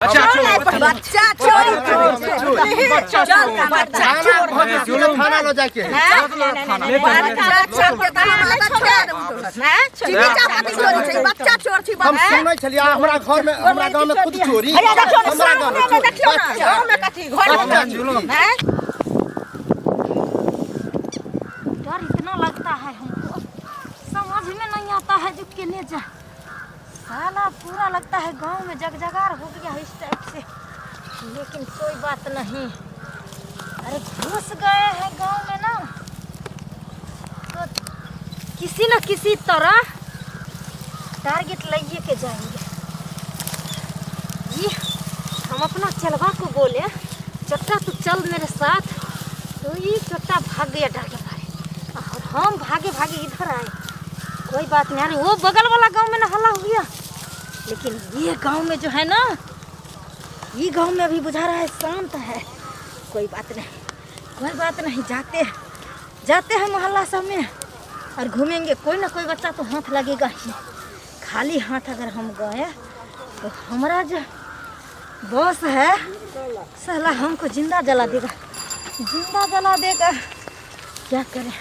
बच्चा चोर, बच्चा चोर, बच्चा चल चोर। बच्चा चोर। थाना जुलुम। थाना लो जाके। बच्चा चोर के तऽ हम आदत छोड़ा देबू तोरा। चीनी चापाती चोरी छै, बच्चा चोर छी। हम सुनै छलियै हमरा घर में, हमरा गांव में खुद चोरी। हैया देखियौ ने, हमरा गांव में सामने मे चोरी। देखियौ ने, गाँव में कथी घर में बच्चा कथी? जुलुम। हैं? डर इतना लगता है हमको, समझ में नहीं आता है जो केने जा। साला पूरा लगता है गांव में जगजगार हो गया है इस टाइप से, लेकिन कोई बात नहीं। अरे घुस गए हैं गांव में ना, तो किसी न किसी तरह टारगेट लइए के जाएंगे। ये हम अपना चलवा को बोले, चट्टा तू चल मेरे साथ, तो ये चट्टा भाग गया डर के मारे और हम भागे भागे इधर आए। कोई बात नहीं। अरे वो बगल वाला गांव में ना हल्ला हो गया, लेकिन ये गांव में जो है ना, ये गांव में अभी बुझा रहा है शांत है। कोई बात नहीं, कोई बात नहीं, जाते जाते हैं मोहल्ला सब में और घूमेंगे, कोई ना कोई बच्चा तो हाथ लगेगा ही। खाली हाथ अगर हम गए तो हमारा जो बॉस है साला हमको जिंदा जला देगा, जिंदा जला देगा। क्या करें,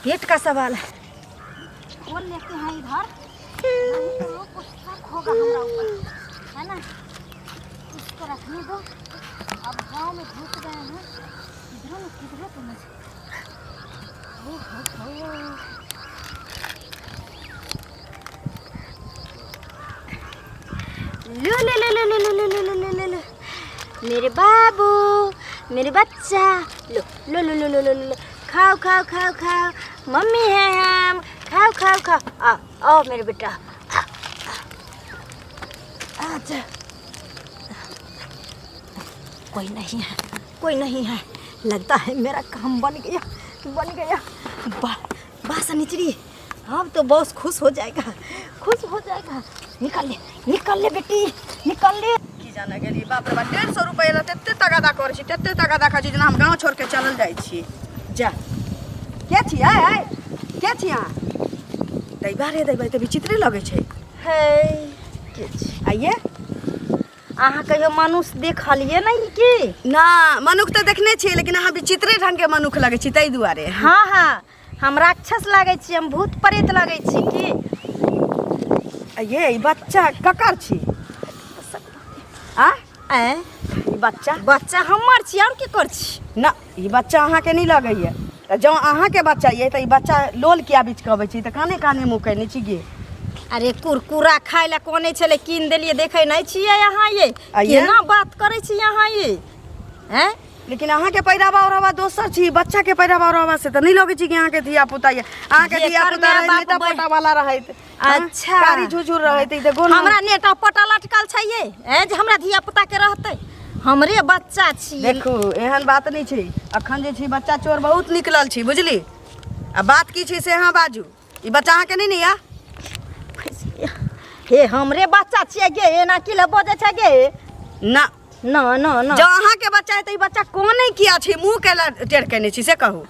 पेट का सवाल है। खोल लेते हैं इधर, नहीं तो लोग को शक होगा हमारा ऊपर, है ना। इसको रखने दो। अब गांव में घुस गए हैं, इधरों में किधरों तो मुझे हो हो हो। लो लो लो लो लो लो लो लो लो लो लो, मेरे बाबू, मेरे बच्चा, लो लो लो लो लो लो लो, खाओ खाओ खाओ खाओ, मम्मी है हम, खाओ खाओ खाओ, आओ आओ मेरे बेटा, आओ, आओ। अच्छा कोई नहीं है, कोई नहीं है, लगता है मेरा काम बन गया, बन गया। वाह वाह सनिचरी, अब तो बॉस खुश हो जाएगा, खुश हो जाएगा। निकल ले, निकल ले बेटी, निकल ले। की जाने गेली, बाप रे बाप, 150 रुपया ला तते तगादा करै छी, तते तगादा खाइ छी, जेना हम गाँव छोड़ के चलल जाइ छी। जा के छी आय आय के छी अहाँ? दैबा रे दैबा, ई तऽ विचित्रे लगै छै। हे के छी? आइये अहाँ कहियो मनुष्य देखलियै नहि की? ना, मनुख तऽ देखने छियै, लेकिन अहाँ विचित्रे ढंग के मनुख लगै छी, ताहि दुआरे। हाँ हाँ, हम राक्षस लागै छी, हम भूत प्रेत लगै छी की? ये ई बच्चा ककर छी? आ ऐं? ई बच्चा? बच्चा हमर छी, और केकर छी? ना, ई बच्चा अहाँके नहि लगैया। तऽ जँ अहाँके बच्चा ये तऽ ई बच्चा लोल किया बिचकबै छी? तऽ काने काने मुँह केने छी गे। अरे कुरकुरा खाय लए कोने छलै, कीन देलियै, देखै नहि छियै अहाँ ये? आइये? केना बात करै छी अहाँ ये? हैं? लेकिन अहाँके पहिरावा ओढ़ावा दोसर छी, बच्चा के पहिरावा ओढ़ावा से तऽ नहि लगै छी कि अहाँके धिया पुता ये। अहाँके जेकर धिया पुता माय रहै बाप नेता पोता वाला रहैत। हाँ? अच्छा। कारी झुझुर रहैत, ई तऽ गोल। हमरा नेटा पोटा लटकल छै ये, हैं, जे हमरा धिया पुता के रहतै? हमरे बच्चा छी। देखू, एहन बात नहि छै। अखन जे छै बच्चा चोर बहुत निकलल छी, बुझली? आ बात की छै से अहाँ बाजू। ई बच्चा अहाँके नहि ने या? हे, हमरे बच्चा छियै गे, एना की लए बजै छै गे? ना ना ना ना, जँ अहाँके बच्चा है तऽ ई बच्चा कोने किया छै, मुँह केला टेढ़ केने छी से कहू।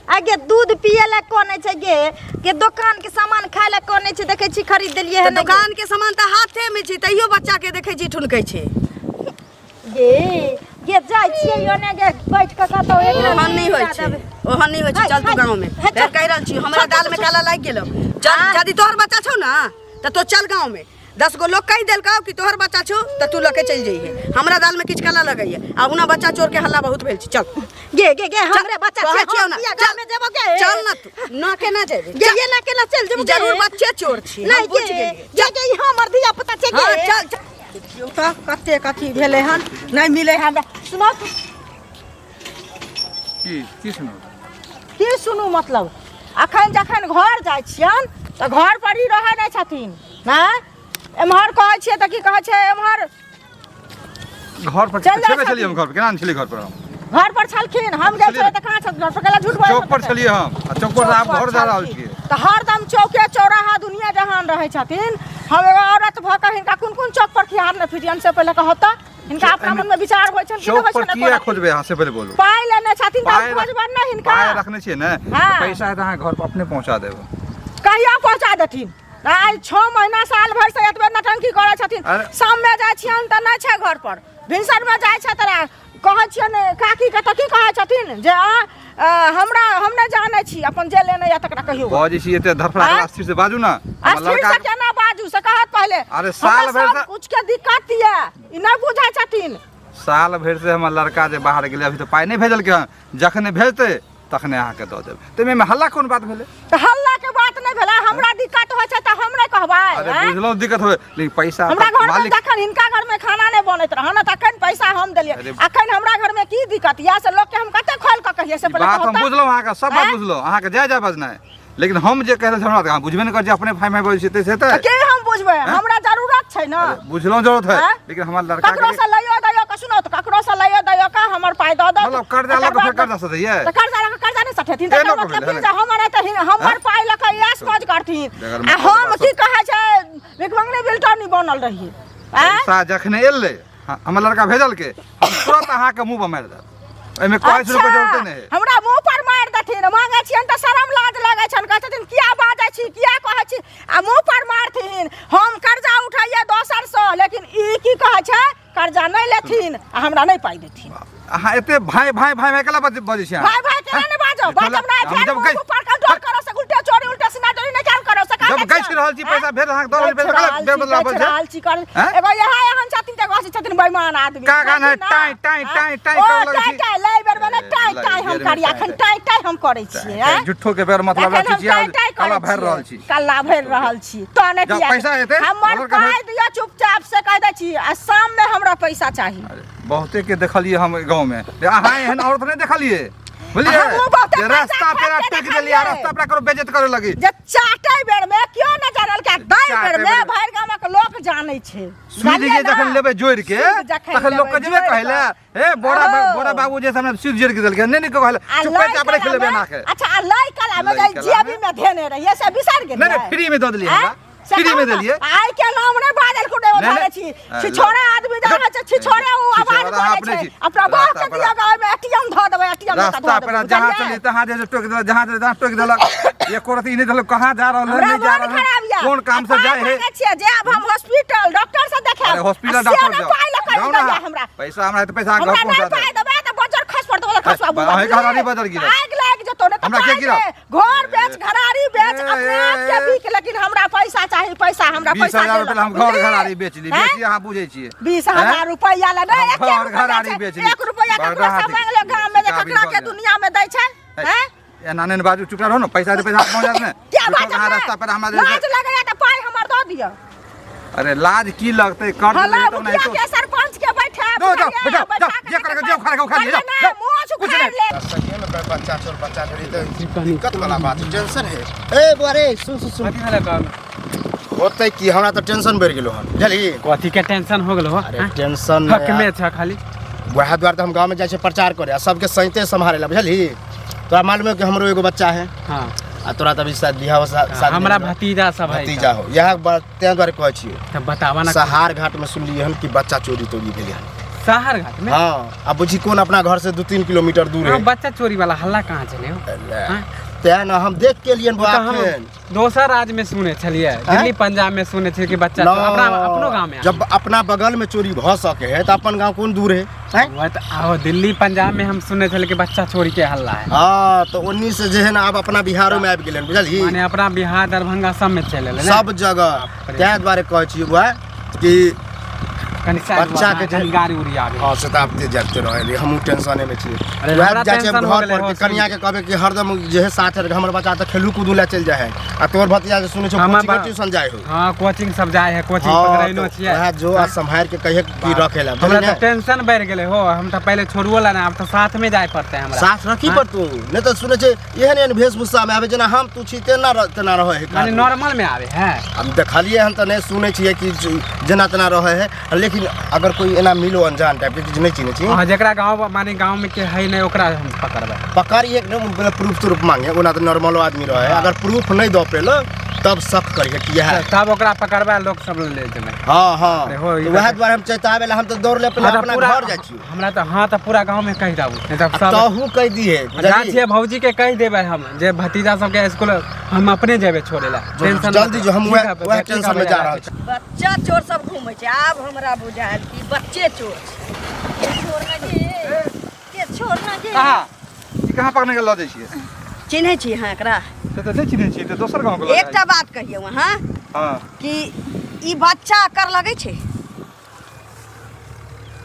आगे दूध पिए ला कोने छै गे? के दोकान के सामान खाए ला कोने छै? देखै छी खरीद देलियै तऽ हन। दोकान के सामान तऽ हाथे में छै, तैयो बच्चा के देखै छी ठुनकै छै। गे गे, जाइ छियै ओने गे, बैठ कऽ कतौ एक ओहन नहि होइ छै, ओहन नहि होइ छै। चल तू गाँव में। फेर कहि रहल छी, हमरा दाल में काला लागि गेलौ। चल, यदि तोहर बच्चा छौ ना तऽ तो चल गाँव में। 10 गो लोग कहि देलकौ कि तोहर बच्चा छौ तऽ तू लऽ के चलि जइहे। हमरा दाल में किछु काला लगैया आ ओना बच्चा चोर के हल्ला बहुत भेल छै। चल गे गे गे, हमरे बच्चा कहै छै। छियौ हम ना, किया चल। गाँव में जेबो गे? चल ना, तू ना केना जेबे? गे, ये ना केना चल जेबो गे? जरूर बच्चे चोर छी, हम नहीं बुझि गे गेलियै। गे गे, ई हमर धिया पुता छै हाँ गे। चल चल। देखियौ तऽ कते कथी भेलै हन, नहि मिलै हन। सुनू। की की सुनू? की सुनू मतलब, अखन जखन घर जाइ छियनि तऽ घर पर ही रहै नहि छथिन। नहि, एम्हर कहै छियै तऽ की कहै छै एम्हर घर पर चलि जाइ छेबे छलियै हम छथिन। घर पर केना नहि छलियै? घर पर हम घर पर छलखिन, हम गेल छलियै तऽ कहाँ छल घर पर? गेला झूठ बोलै चौक पर छथिन। छलियै हम आ चौक पर आब घर जा रहल छियै। तऽ हरदम चौके चौराहा दुनिया जहान रहै छथिन। हम एगो औरत भऽ कऽ हिनका कोन कोन चौक पर खिहार नहि फिरियन से पहिले कहब तऽ हिनका अपना मन में विचार होइ छनि कि चौक नहि पर होइ छनि? किया खोजबै अहाँ से पहिले बोलू। पाइ लेने छथिन तऽ पाइ खोजबनि ने हिनका। पाइ रखने छियै ने? हाँ। तऽ पैसा है तऽ अहाँ घर पर अपने पहुँचा देब। कहिया पहुँचा देथिन? आइ 6 महीना साल भरि से एतबे नटंकी करै छथिन। अरे- शाममे जाइ छियनि तऽ नहि छै घर पर, भिनसरमे जाइ छै तऽ कहै छियनि काकीके तऽ की कहै छथिन जे हमरा हम नहि जानै छी, अपन जे लेने यऽ तकरा कहियौ। बजै छी एते धरफड़ा आँय? स्थिर से बाजू ना। हमर स्थिर लड़का से केना बाजू से कहत पहिले। अरे साल हमरा भरि सब से- कुछ के दिक्कत यऽ, ई नहि बुझै छथिन। साल भरि से हमर लड़का जे बाहर गेलै अभी तऽ पाइ नहि भेजलकै हन, जखने भेजतै तखने अहाँके दऽ देब। तऽ एहिमे हल्ला कोन बात भेलै? तऽ हल्ला के बात नहि भेलै, हमरा दिक्कत होइ छै तऽ हम नहि कहबै। अरे आँय? बुझलहुँ दिक्कत होय, लेकिन पैसा हमरा तऽ घर में मालिक जखन हिनका घर में खाना नहि बनैत रहै ने तखन पैसा हम देलियै। अरे- अखन हमरा घर में की दिक्कत यऽ से लोक के हम कते खोलि कऽ कहियै से ई पहिले बात कहू हम तऽ। बुझलहुँ, अहाँके सब बात आँय? बुझलहुँ, अहाँके जाय जाय बजनाइ, लेकिन हम जे कहि रहल छी हमरा तऽ अहाँ बुझबे नहि करै छी, अपने फाइ फाइ बजै छी ताहिसँ हेतै? तऽ के हम बुझबै? हमरा जरूरत छै ने। अरे, बुझलहुँ जरूरत है, आँय? लेकिन हमर लड़का ककरो के से लइयो दैयो के सुनो तऽ ककरो से लइयो दैयो के हमर पाइ दऽ दो। मतलब कर्जा लऽ कऽ फेर कर्जा सधैयै? तऽ कर्जा लऽ कऽ कर्जा नहि सठेथिन तऽ एना एकर मतलब भेलै, की जे हमर एतऽ हमर आँय? पाइ लऽ कऽ ऐश मौज करथिन। बेगर आ मतलब हम बात की कहै छै भिखमंगनी बिलटनी बनल रही। आँय? पैसा जखने एलै हमर लड़का भेजलकै, हम तुरंत अहाँके मुँह पर मारि देब, एहिमे कहै शुरू के जरूरते नहि है। हमरा मुँह पर मारि देथिन, मांगै छियनि तऽ शरम लाज लगै छनि, कहै छथिन किया बाजै छी किया कहै छी, आ मुँह पर मारथिन। हम कर्जा उठैयै दोसरसँ, लेकिन ई की कहै छै कर्जा नहि लेथिन आ हमरा नहि पाइ देथिन। अहाँ एते भाई भाई भाई भाई केला बजै छी अहाँ? भाई भाई केना नहि बाजब? मिथिला- बाजब नहि, हम फेर जब मुँह गै- पर कंट्रोल करो से उल्टे चोरी उल्टे सीना चोरी नहि कैल करो से जब गछि रहल छी पैसा भेज अहाँके दऽ रहल छी पैसा गछि केला बेबदला रहल बजै छी, छै? रहल छी कर। हैं? एगो इएह एहन छथिन तऽ एगो हँसै छथिन बेईमान आदमी। का गाना है? बुझलखिन ना? टाँय, टाँय, हैं? टाँय, टाँय ओ, करऽ लगै टाँय, छी। टाँय, लै बेर मे ने ए, टाँय, लै टाँय हम बेर मे करी, टाँय, अखन टाँय। टाँय, टाँय हम करै छियै, हैं? झूठो के बेर मतलब अखन रखै हम छी टाँय, टाँय काला करै भरि रहल छियै। छी। कल्ला भरि रहल छी। तहने जब किया? पैसा हेतै, हमर लड़का भेज- पाइ दिअ चुपचाप से कहि दै छी, आ शाम मे हमरा पैसा चाही। अरे, बहुते के देखलियै हम गाँव में, अहाँ एहन औरत नहि देखलियै, बुझलियै? हमहूँ बहुते जे पैसा रास्ता पेरा खर्च के टोकि देलियै, देखलियै। रास्ता पेरा करो बेइज्जत करे लगी। जे चाटे बेर में क्यों न जानल के दै चाटे बेर में बेर में। भरि गामक लोक जानै छै। सूद जानलियै जे ना? जखन लेबै जोड़ि के सूद जखन तखन लोक के लेबै जेबे जोड़ि कहै लए, कऽ। हे बोरा ओ। बोरा बाबू जे हमरा सूद जोड़ि के देलकै, नहि नहि कहै लए, आ चुपे लै चाप राखि कला लेबै में- एना के। अच्छा, आ लै कला में लै जे कला जेबी में? में धेने रहियै से बिसरि गेलियै? नहि नहि, फ्री में दऽ देलियै आँय? हमरा। से फ्री में कहू ने, देलियै। आइ के नाम नहि बाजल कुटे नहि, उधारे नहि। छी। आ, छिछोरे आदमी जे रहै छै, छिछोरे ओ छिछोरा आवाज अहाँ बोलै अपने छै। छी। अपना बाप रास्ता के पर- दिअ गाँव में एटीएम धऽ देबै, एटीएम मे रास्ता धऽ पर देबै, जहाँ बुझलियै? चली तहाँ जे टोकि देलक, जहाँ चली तहाँ टोकि देलक, एको रत्ती ई नहि देलक कहाँ जा रहल है, हमरा नहि जा मन रहल है, खराब यऽ। कोन काम से आ पाइ जाय है। मांगै छियै जे आब हम हॉस्पिटल डॉक्टर से देखायब। अरे हॉस्पिटल आ से डॉक्टर नहि जाओ। पाइ लऽ कऽ जाओ ना। दैया हमरा। पैसा हमरा हेतै, पैसा अहाँ घर हमरा पहुँचा नहि पाइ देब। देबै तऽ बजर खस पड़तौ, बजर खसबा अरे, बुआ, अहीं के घरारी बुझलियै? बजर गिरत। आगि लागि जेतौ, नहि तऽ हमरा के पाइ गिरत? दे। घर बेच, घरारी बेच, ए, अपने आप के ए, बिक, लेकिन हमरा पैसा चाही, पैसा हमरा बीस पैसा हजार देलक, रुपया हम घर बुझलियै? घरारी बेच ली, हैं? बेची अहाँ बुझै छियै। 20,000 हैं? रुपया ला नहि, हम एके घर रुपया घरारी छै। बेच ली। एक रुपया बड़ा ककरो से हाथी। मांगि ले गाँव में जे गाभी ककरा भऽ के गेल। दुनिया में दै छै, हैं? एना नहि ने बाजू, चुप रहू ने, पैसा दे, पैसा पहुँचा ने। क्या झूठो बात के अहाँ रास्ता पर हमरा जे- लाज लगैया तऽ पाइ हमर दऽ दिअ। अरे लाज की लगतै, कर हला देबै तऽ मुखिया ओनाहितो। के सरपंच के बैठा जाओ, जाओ, बैठाओ, जाओ, जे करके जे उखाड़े के उखाड़ लिए, जाओ, जाओ। मुँह कुछ उखाड़ नहीं। ले। सही में कोई बच्चा चोर बच्चा चोरी तो दिक्कत वाला बात है, टेंशन है। ए बुआ रे, सुन सुन सुन। कथी भेलै कहू? होतै की, हमरा तऽ टेंशन बढ़ि गेलो हन, बुझलही? कथी के टेंशन हो गेलो हो? अरे हाँ? टेंशन हक में छ खाली। वएह दुआरे तऽ हम गाँवमे जाइ छियै प्रचार करे आ सबके सैंते सम्हारे ला, बुझलही? तोरा मालूम है कि हमरो एगो बच्चा है। हाँ। आ तोरा तऽ अभी शायद बियाह शादी हमरा नहि भेलो। भतीजा सब है। भतीजा हो, इएह बात तें दुआरे कहै छियै। तऽ बताबऽ ना। सहार घाट में सुनलियै हन कि बच्चा चोरी तोरी भेलै हन। शहर घाट में? हाँ, आ बुझी कोन अपना घर से 2-3 किलोमीटर दूर हाँ, है। बच्चा चोरी वाला हल्ला कहाँ चले हो? हाँ? तें ना हम देख के लियन ओ तऽ हम अखन। दोसर राज्य में सुने छलियै, दिल्ली पंजाब में सुने छलियै कि बच्चा ना, अपना अपनो गाँव में जब अपना बगल में चोरी भऽ सके है तऽ अपन गाँव कोन दूर है? हैं? वह तऽ आओ दिल्ली पंजाब में हम सुने छलियै कि बच्चा चोरी के हल्ला है। हाँ, तऽ ओन्नी से जे है ना आब अपना बिहारो में आबि गेलै हन, बुझलही? माने अपना बिहार दरभंगा सब में चलि एलै ने? सब जगह। बाप रे। तें दुआरे कहै छियै बुआ कि कनि साइड बच्चा के बच्चा जे- के गाड़ी उड़ी आबे। हाँ, से तऽ आबिते जाबिते रहै, हमहूँ टेंशने में छियै। अरे वएह हमरा जाइ छियै टेंशन हो घर गेलै पर हो, कि कनिया के कहबै कि हरदम जे है साथ रह, हमर बच्चा तऽ खेलू कूदू लए चलि जाइ है, आ तोहर भतीजा जे सुनै छौ हमर कोचिंग ट्यूशन जाइ हो। हाँ, कोचिंग सब जाइ है, कोचिंग हाँ, पकड़ैनो तऽ छियै। वएह जो आ सम्हारि के कहिए कि रखे ला, हमरा बुझलियै तऽ ने? टेंशन बढ़ि गेलै हो, हम तऽ पहिले छोड़बो ला ना, आब तऽ साथ में जाय पड़तै हमरा। साथ रखी हाँ? पर तू, नहि तऽ सुनै छै एहन एहन वेशभूषा में आबै जेना हम तू छी तेना तेना रहै है। माने नॉर्मल में आबै है। हम देखलियै हन तऽ नहि सुनै छियै कि जेना तेना रहै है, लेकिन अगर कोई एना मिलो अनजान टाइप के जे नहि चिन्है छी। हाँ, जेकरा गाँव माने गाँव में के है नहि ओकरा हम पकड़बै। पकड़िए ने, प्रूफ त्रूफ मांगे, ओना तऽ नॉर्मलो आदमी रहै है, अगर प्रूफ नहि दऽ पेलो तब शक करिहे कि इएह तब ओकरा पकड़बा लोग सब ले जेबै। हाँ हाँ। अरे हो, ई तऽ वएह बात- दुआरे हम चेतावे ला हम तऽ दौड़ले पहिले हाँ, तऽ अपना पूरा घर जाइ छी। हमरा तऽ हाँ तऽ पूरा गाँव में कहि देबू, नहीं तऽ आ सब तहू कहि दिहे। जा छियै भौजी के कहि देबै हम जे भतीजा सबके स्कूल हम अपने जेबै छोड़े ला। टेंशन मत जल्दी जो हम ठीक वएह है, वएह ठीक है टेंशन में भैया, जा रहल छी। बच्चा चोर सब घूमै छै। आब हमरा बुझायल कि बच्चे चोर छै। छोड़ ना गे, के छोड़ ना गे। कहाँ ई कहाँ पकड़ने के लऽ जाइ छियै? चिन्है छी अहाँ एकरा? से तऽ नहि चिन्है छियै, तऽ दोसर गाँव के लऽ जाइ। एकटा बात कहियौ अहाँ। हाँ। कि ई बच्चा कर लगै छै?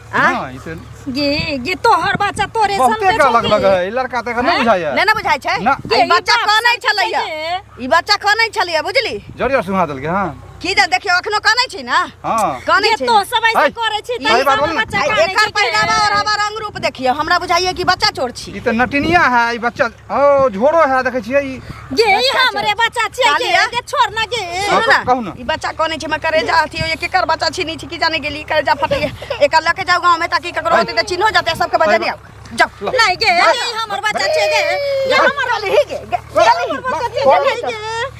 आँय? हाँ, ई तऽ गे गे तोहर बच्चा तोरे सन बहुते के का छौ अलग गे। लग है ई लड़का, तऽ नहि बुझाइया। नहि ने बुझाइ छै? ना। गे, ई ई बच्चा बाप कनै सन के छलैया। गे। ई बच्चा कनै छलैया, बुझली? जरियर सुहा देलकै। हाँ की जान, देखियौ अखनो कनै छै ना। हाँ कनै गे छै। तो सब ऐसे है। करै छी सही तऽ बात हमर बोल ना। बच्चा आ कानै एकर छै गे। पहिरावा ओढ़ावा रंग रूप देखियौ, हमरा बुझाइया कि बच्चा चोर छी। ई तऽ नटिनिया है ई बच्चा। ओ झोरो है, देखै छियै ई। गे ई हमरे बच्चा छियै गे। कालिया। गे छोड़ ना गे। सुनू ना। कहू ना। ई बच्चा कनै छै, हमरा करेजा अथी होइए। केकर बच्चा छी नहि छी की जाने गेली, करेजा फटैया। एकर लऽ के जाउ गाँव में ताकि ककरो होतै तऽ चिन्हो जेतै। सबके बजेने आउ, जाउ। नहीं गे, ई हमर बच्चा छियै गे। गे हमर चलही गे, गे चलही। बच्चा छियै गे, गे।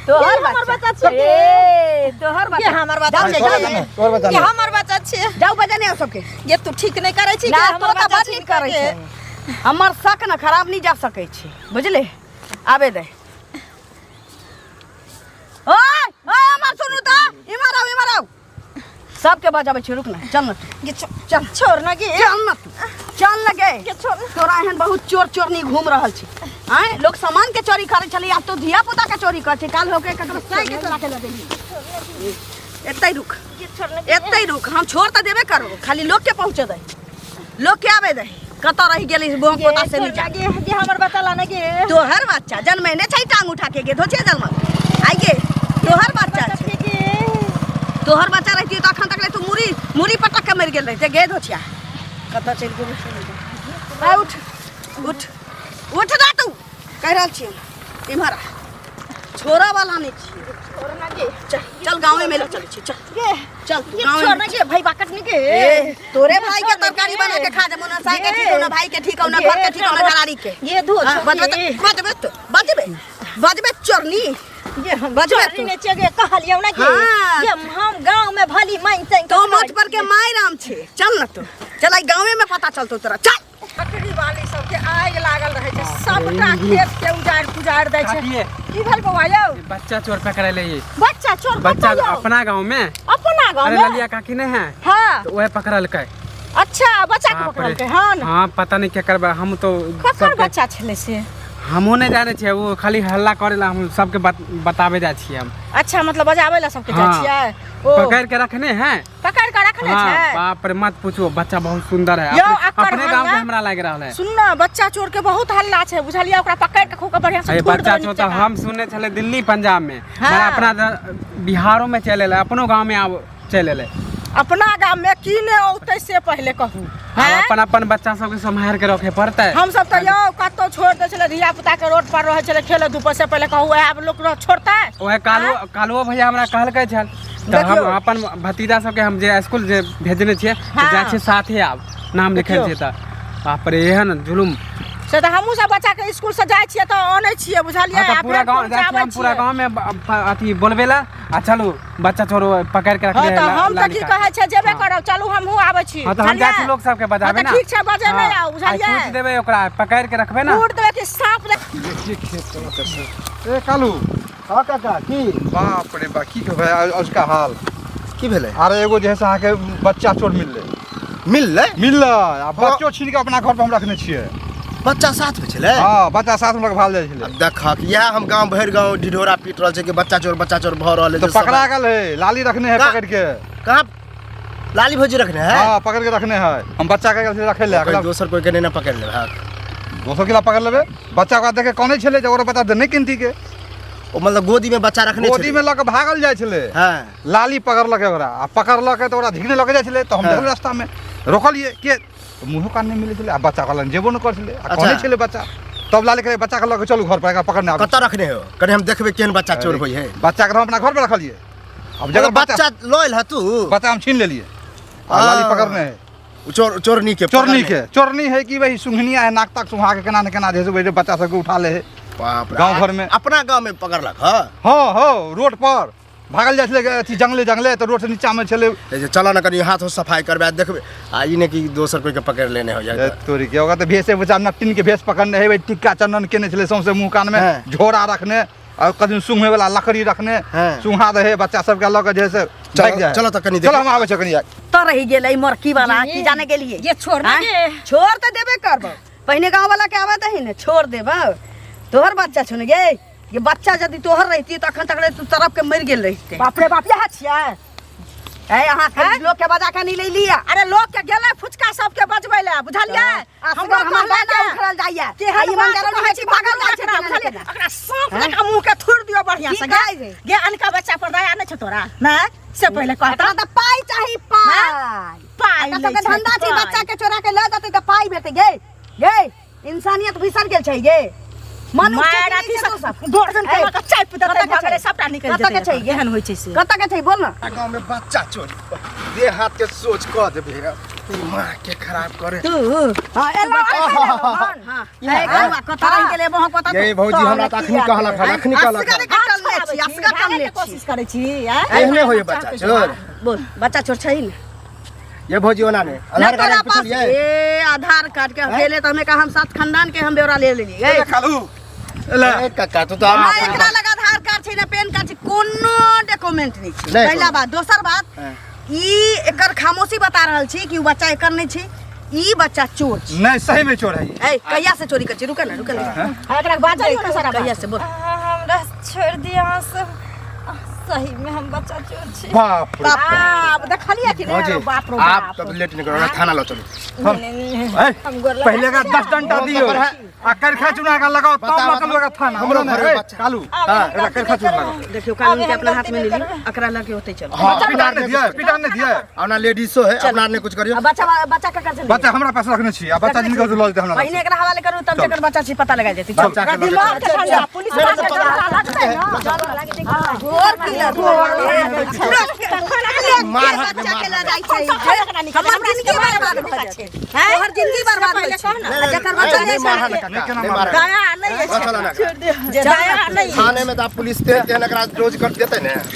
तोहर हमर बच्चा बच्चा छियै गे। ए तोहर गे बच्चा। हमर बच्चा जाउ छियै जाउ गे। तोहर बच्चा गे नहि। हमर बच्चा छियै। जाउ बजेने आउ सबके। गे तू ठीक नहि करै छी ना गे, तो हमर तऽ बच्चा बड छीन नीक करै गे। छै। हमर शक ने खराब नहि जा सकै छै, बुझले? आबे दे। ओए ओए हमर सुनू तऽ, इम्हर आउ, इम्हर आउ। सबके बजाबै छी, रुक ना, चल ना तू। गे चल। छोड़ ना गे। चल ना तू, चल ना गे। गे छोड़ ना। तोरा एहन बहुत चोर चोरनी घूम रहल छै। आँय, लोक सामान के चोरी करै छलै, आब तो धिया पुता के चोरी करै छै। काल होके ककरो साइ के चोरा के लऽ गेली। एतै रुक। गे छोड़ ना गे। एतै रुक, हम छोड़ तऽ देबे करबो, खाली लोक के पहुँचे दे, लोक के आबे दे। कतऽ रहि गेली बोम गे पोता से छोड़ नहीं ना जा। गे, गे हमर बच्चा लाने गे। तोहर बच्चा जन्मेने छै टांग उठा के गे धोचे जन्मल आइ गे। तोहर बच्चा बच्चा छै? छियै गे। तोहर बच्चा रहती तऽ अखन तक ले तू मुड़ी मुड़ी पटक के मरि गेल रहिते गे धोचिया। कतऽ चलि गेलै? आइ उठ उठ उठ ना तू, कहि रहल छियै इम्हर आ। छोड़ऽ वाला नहि छियै। छोड़ ना गे। चल चल, गाँवे में लऽ चलै छी, चल। गे चल तू गे गाँवे छोड़ में। ना गे, भाई बाकट नी गे। ए, तोरे भाई के छोड़ ना तरकारी गे। बना के खा जेबो। ना साई के गे। ठीक हौ, ना भाई के ठीक हौ, ना गे, घर के ठीक हौ, ना छोड़। घरारी के। ये धो हाँ, छोड़ बजबे गे। तऽ बजबे तऽ बजबे बजबे चोरनी। गे हम बजबे चोरनी तू। ने छियै गे, कहलियौ ना गे। हाँ। गे हम गाँव में भली मान चाइन तो मोच पर के माय राम छे। चल ना तू चल, आई गाँवे में पता चलतो तोरा, चल। बकरी वाली सबके आगि लागल रहै छै, सबटा खेत के उजाड़ि पुजाड़ि दै छै। काकिए। की भेल बौआ यौ? बच्चा चोर पकड़े ले ये। बच्चा चोर? बच्चा कतऽ यौ? अपना गांव में। अपना गाँव अरे में? ललिया काकी नहीं है? हाँ। तो वह पकड़लकै। अच्छा, बच्चा के बाप रे। पकड़लकै हन? हाँ, पता नहीं केकर हम तो ककर सबके- बच्चा छलै से? हमहूँ नहि जानै छियै, ओ खाली हल्ला करे ला हम सबके बताबे जाइ छियै हम। अच्छा, मतलब बजाबै ला सबके जाइ हाँ। छियै? ओ पकड़ के रखने हैं। पकड़ के रखने हाँ, छै? बाप रे मत पूछो, बच्चा बहुत सुंदर है। यौ, अपने, अकर अपने गांव के हल्ला- हमरा लग रहा है। सुन ना, बच्चा चोर के बहुत हल्ला छै, बुझलियै? ओकरा पकड़ के खूब के बढ़िया से अरे थूर बच्चा देबै चोर तो नीचे। हम सुनने छले दिल्ली पंजाब में। हाँ। मगर अपना बिहारो में चले ला, अपनो गांव में आब चले ले। अपना गाम में की ने औतै से पहिले कहू। आब हैं? अपन अपन बच्चा सबके सम्हार के रखे पड़तै। हम सब तऽ यौ कतौ छोड़ दै छलै धिया पुता के, रोड पर रहै छलै खेले धूपे से, पहिले कहू आब लोक छोड़तै? ओहे कालू कालुओ भैया हमरा कहलकै छल तऽ हम देखियौ। अपन भतीजा सबके हम जे स्कूल जे भेजने छियै तऽ हाँ। जाइ छियै साथे, आब नाम लिखल देखियौ। छै तऽ बाप रे एहन जुलुम। से तऽ हमहूँ सब बच्चा के स्कूल से जाइ छियै तऽ अनै छियै, बुझलियै? हाँ, तऽ आ पूरा फेर गाँव जाइ छियै पहुँचाबै हम पूरा छियै। गाँव में अथी बोलबे ला आ चलू बच्चा चोर पकड़ के हाँ रखले तऽ हम तऽ की कहै छै जेबे हाँ। करब, चलू हमहूँ आबै छी। हाँ तऽ हम जाइ छी बुझलियै? लोक सबके हाँ बजाबे तऽ ना। ठीक छै, बजेने हाँ, आउ, आ बुझलियै? पूछि देबै ओकरा, पकड़ के रखबै ना। कूट देबै कि साँप ए कालू। हाँ काका, की? बाप रे बा, की कहबै अजुका हाल। की भेलै? अरे एगो जे है से अहाँके बच्चा चोर मिललै। मिललै? मिललै आ बच्चो छीन के अपना घर पर हम रखने छियै। बच्चा साथ में छलै? हाँ, बच्चा साथ में भाग जाइ छलै। अब देखक, इएह हम गांव भरि गांव ढिढोरा पीट रहल छै कि बच्चा चोर बच्चा चोर भऽ रहल है। तऽ जे सब- पकड़ा गेल है, लाली रखने है। पकड़ के। कहाँ लाली भौजी रखने है? हाँ, पकड़ के रखने है। हम बच्चा के गेल छलियै रखै लए। कोई दोसर कोई के नहीं ना पकड़ लेब? हाँ। दोसर किला पकड़ लेबै? बच्चा ओकरा देख के कनै छलै जे ओकरा बच्चा नहि किनती के। ओ मतलब गोदी में बच्चा रखने गोदी में छलै? लऽ के भागल जाइ छलै। हाँ। लाली पकड़लकै ओकरा आ पकड़लकै तऽ ओकरा झिकने लऽ के जाइ छलै तऽ हम हाँ। देखल रास्तामे रोकलियै के तऽ मुँहो कान नहि मिलै छलै आ बच्चा कहलनि जेबो नहि करै छलै आ अच्छा। कनै छलै बच्चा। तब लाली कहै बच्चा के लऽ के चलू घर पर, एकरा पकड़ने आबै। कतऽ रखने हो? कनि हम देखबै केहन बच्चा चोर होइ है। बच्चा के हम अपना घर पर रखलियै। अब जकर जकर बच्चा लऽ एल है तू? बच्चा हम छीन लेलियै आ लाली पकड़ने है। ओ चोर चोरनी के? चोरनी के, चोरनी है कि वही सुंघनिया है, नाक ताक सुहा के केना ने केना जे है से वही बच्चा सबके उठा ले है। बाप रे। गाँव घरमे अपना गाँव में पकड़लक। हाँ हँ हँ, रोड पर भागल जाइ छलै अथी जंगले जंगले, तऽ रोड से नीचामे छलै। चलऽ ने कनि हाथ सफाइ करबा देखबै, आ ई नहि कि दोसर कोइके पकड़ि लेने हो जाए। तोरी के ओकरा तऽ भेसे बचा नटिन के भेष पकड़ने हेबै, टिक्का चंदन केने छलै सौंसे मुँह कानमे, झोरा रखने आ कथी सुंघे वाला लकड़ी रखने, सुंघा दे बच्चा सबके लऽ के जे से भागि जाइ। चलो तऽ कनि चलो हम आबै छियै कनि। तऽ रहि गेलै मरकी वाला, की जाने गेलियै। ये छोड़ ना गे। छोड़ तऽ देबे करबो, पहिने गाँव वाला के आबे दही ने, छोड़ देबो। तोहर बच्चा छौ ने गे, ये बच्चा यदि तोहर रहिती तऽ अखन तक तू तड़प के मरि गेल रहिते। बाप रे बाप, इएह छियै? ए अहाँ खाली लोग के बजा के नहीं ले लिया। अरे लोग के गेलै फुचका सबके बजबै लए, बुझलियै? हमरो हमरो हमर कहलक दाना उखड़ल जाइया, केहन आ ई बात मंगरल कहै होइ छी, छै, भागल जाइ छै, ओकरा केना बुझलियै? केना। ओकरा साँप जकाँ मुँह के थुरि दियौ बढ़िआँ की से। कहै गे छै? गे, अनका बच्चा पर दया नहि छौ तोरा? नहि से पहिले कहता। एकरा तऽ पाइ चाही, पाइ। पाइ एकर लै सबके छै, धंधा छै, पाइ। बच्चा के चोरा के लऽ जेतै तऽ पाइ भेटतै। गे गे, इंसानियत बिसर गेल छै गे, मनुष्य मारि के अथी नहि छै सब तू सब। गोरजन के ए, लऽ कऽ चापि देतै, कतऽ के भऽ गेलै, छै? सबटा निकलि कतऽ के जेतै। छै गे? एहन होइ छै से। कतऽ के छै बोल ना। गाँव में बच्चा चोरी देह हाथ के सोच कऽ देबै, माँ के खराब करे तू हां एलो हां, ए गौआ कतऽ रहि गेलै बहक पता। ये भौजी हमरा तऽ अखनी कहलक हन, अखनी कहलक हन। असगरे कटल ले छी, असगर भागैके ले छी। कोशिश करै छी, आँय? एहने होइए बच्चा चोर। बोल, बच्चा चोर छै ने? ये भौजी ओना नहि ना आधार तोरा कार्ड पास पुछलियै? ए आधार कार्ड के अकेले तऽ हमें कहा हम सात खानदान के हम ब्यौरा ले लेलियै। खालू ले। ए काका तू तऽ ना एकरा लग आधार कार्ड छै ना पेन कार्ड छै, कोनो डॉक्यूमेंट नहि छै। नहि पहिला कोनो। बात, दोसर बात ई एकर खामोशी बता रहल छी कि उ बच्चा एकर नहि छै, ई बच्चा चोर छै। नहि, सही में चोर है ई। ए कहिया से चोरी करै छी? रुक ना, रुक ना। आ, एकरा बाजलियौ ने सारा बात। कहिया से बोल। हमरा छोड़ दिया अहाँ सब, सही में हम बच्चा चोर छी। बाप रे बाप, देखलियै कि नहि? भौजी बाप रो आप बाप। तब लेट नहीं करो, थाना लो चलो। ए, हम गोर लगा पहले का 10 डंडा दियो आ करखा चुना का लगाओ तब बताओ, मकल लगा थाना। हमरो घर में ए, बच्चा। कालू हां, एकरा करखा चुना लगाओ। देखियो कानून के अपना हाथ में ले ली, एकरा लगे होते चलो। हाँ, पिटान नहीं दिया, पिटान नहीं दिया। अपना लेडीजो है, अपना नहीं कुछ करियो। आ बच्चा बच्चा ककर छै? बच्चा हमरा पास रखने छी, आ बच्चा जिनका लऽ जेतै हमरा पहिने एकरा हवाले करू तब जकर बच्चा छै पता लगा जेतै। चल। बच्चा के लऽ दिमाग जेतै। के ठंडा, पुलिस वाला के ठंडा लगतै ने। और की लगो? मार हक बच्चा के मार लऽ जाइ छै। हमर जिंदगी बर्बाद भऽ जेतै, तोहर जिंदगी बर्बाद होइ छै। आ जकर बच्चा नहीं नहि मार छै हक काका, नहीं मार हक। दया नहि चलो ना। अछि, दया नहि। थाने में तो आप पुलिस ते तेहन एकरा रोज कर देते ने।